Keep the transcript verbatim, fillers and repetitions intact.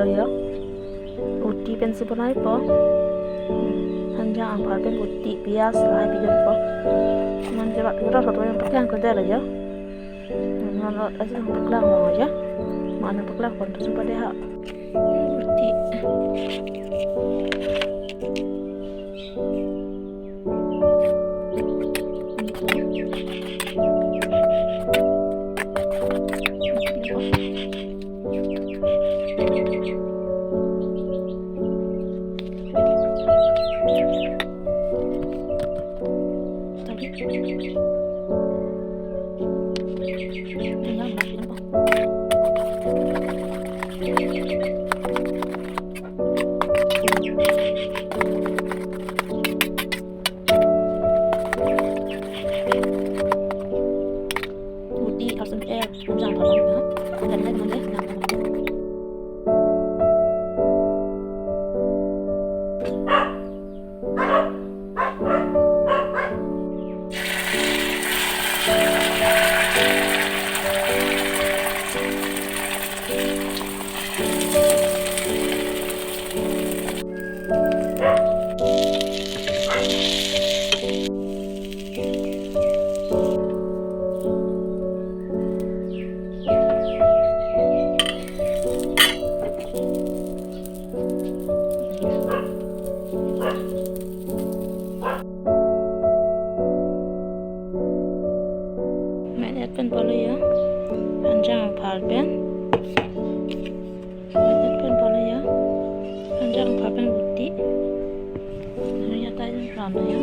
Ya. Ruti pensi bonaipo. Hanjang angphar pen ruti, piyaj lahai pidunpo. Man kerat kerat hoto nangpaklang kede la ya. Man lot asi nangpaklang mo ya. Man nangpaklang pon tu supa dei ha. Ruti. Ruti arsen ke, hanjang palang na. Hanjang palang na. Met-et pen polo ya. Hanjang angphar pen. Met-et pen polo ya. Hanjang angphar pen ruti. Hanya tayo ram ya.